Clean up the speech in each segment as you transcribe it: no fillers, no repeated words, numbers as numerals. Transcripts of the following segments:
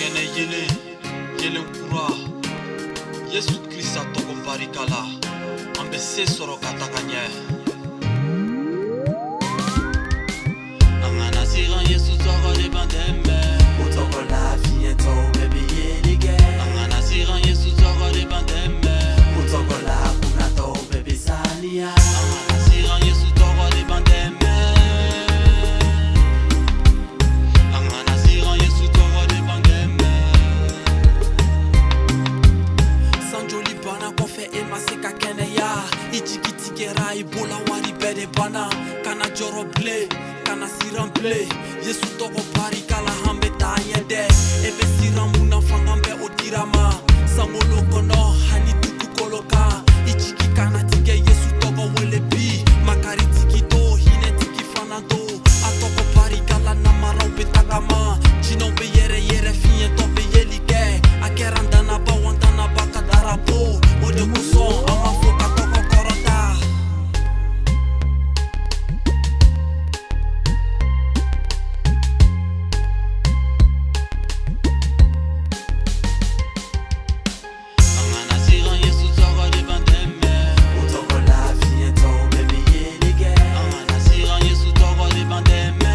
Kɛnɛ yelen, yelen kura. Yesu Krista tɔgɔ barika la, an bɛ se sɔrɔ ka taga ɲɛ. An kana siran, Yesu tɔgɔ de b'an dɛmɛ. O tɔgɔ la fiɲɛtɔw bɛɛ bɛ yeli kɛ. An kana siran, Yesu tɔgɔ de b'an dɛmɛ. O tɔgɔ la kunnatɔw bɛɛ bɛ saniya. An kana siran, Yesu tɔgɔ de b'an dɛmɛ. An kana siran, Yesu tɔgɔ de b'an dɛmɛ. Sanjoli banna kɔfɛ, e ma se ka kɛnɛya. I jigi tigɛra, i bola wari bɛɛ de banna. Kana jɔrɔ bilen, kana siran bilen. Yesu tɔgɔ barika la, an bɛ taa ɲɛ dɛ. E bɛ siran mun na? Fanga bɛ o dira ma sankolo kɔnɔ ani dugukolo kan. I jigi kana tigɛ, Yesu tɔgɔ wele bi. Makaritigi to, hinɛtigi fana to. A tɔgɔ barika la, namaraw bɛ tagama, jinɛw bɛ yɛrɛ yɛrɛ, fiɲɛtɔ bɛ yeli kɛ. A kɛra an dannabaw, an dannaba ka darapo. O de kosɔn an b'a fɔ ka tɔgɔ kɔrɔta. An kana siran, Yesu tɔgɔ de b'an dɛmɛ. O tɔgɔ la fiɲɛtɔw bɛɛ bɛ yeli kɛ. An kana siran, Yesu tɔgɔ de b'an dɛmɛ.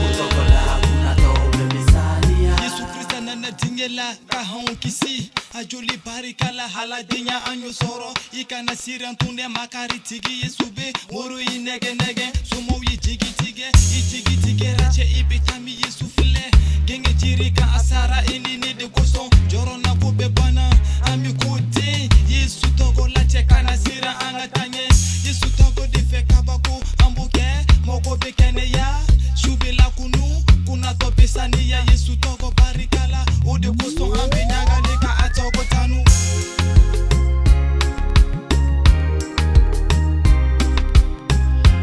O tɔgɔ la kunnatɔw bɛɛ bɛ saniya. Yesu Krista nana diɲɛ la ka anw kisi. A joli barika la, haladenya an y'o sɔrɔ. I kana siran tun dɛ, makari tigi Yesu bɛ moro y'i nɛgɛ nɛgɛ, somaw y'i jigi tigɛ. I jigi tigɛra cɛ, i bɛ taa min? Yesu filɛ gɛngɛ jiri kan, a sara i ni ne de kosɔn. Jɔrɔna ko bɛɛ banna, an bɛ ko den Yesu tɔgɔ la. Cɛ, kana siran, an ka taa ɲɛ Yesu tɔgɔ de fɛ. Kabako an b'o kɛ, mɔgɔ bɛ kɛnɛya, su bɛ lakunu, kunnatɔ bɛ saniya Yesu tɔgɔ barika la. O de kosɔn an bɛ ɲagali ka a tɔgɔ tanu.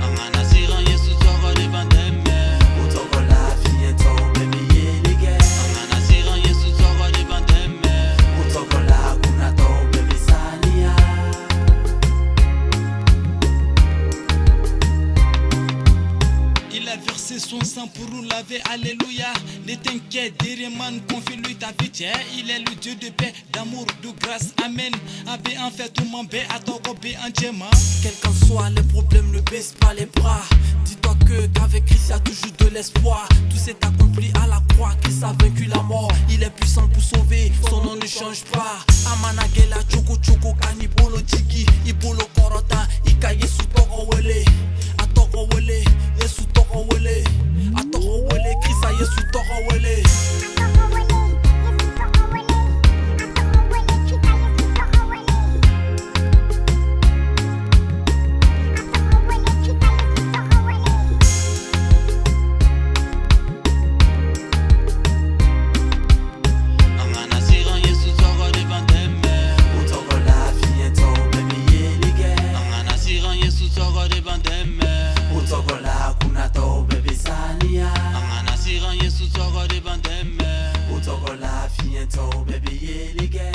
An kana siran, Yesu tɔgɔ de b'an dɛmɛ. O tɔgɔ la fiɲɛtɔw bɛɛ bɛ yeli kɛ. An kana siran, Yesu tɔgɔ de b'an dɛmɛ. O tɔgɔ la kunnatɔw bɛɛ bɛ saniya. Il a versé son sang pour nous laver, alléluia. Ne t'inquiète, Diriman, confie-lui ta vie, tiens. Il est le Dieu de paix, d'amour, de grâce, amen. Abe en fait tout mon bé, à bé en tchema. Quels qu'en soient les problèmes, ne baisse pas les bras. Dis-toi que qu'avec Christ, y a toujours de l'espoir. Tout s'est accompli à la croix, Christ a vaincu la mort. Il est puissant pour sauver, son nom ne change pas. Amanagela, choko choko, kani bolo jigi, ibolo korota, ika Yesu tɔgɔ wele. A tɔgɔ wele, Yesu tɔgɔ wele. A tɔgɔ wele, Christ a Yesu tɔgɔ wele. An kana siran, Yesu tɔgɔ de b'an dɛmɛ. O tɔgɔ la fiɲɛtɔw bɛɛ bɛ yeli kɛ. An kana siran, Yesu tɔgɔ de b'an dɛmɛ. O tɔgɔ la kunnatɔw bɛɛ bɛ saniya. An kana siran, Yesu tɔgɔ de b'an dɛmɛ. O tɔgɔ la fiɲɛtɔw bɛɛ bɛ yeli kɛ.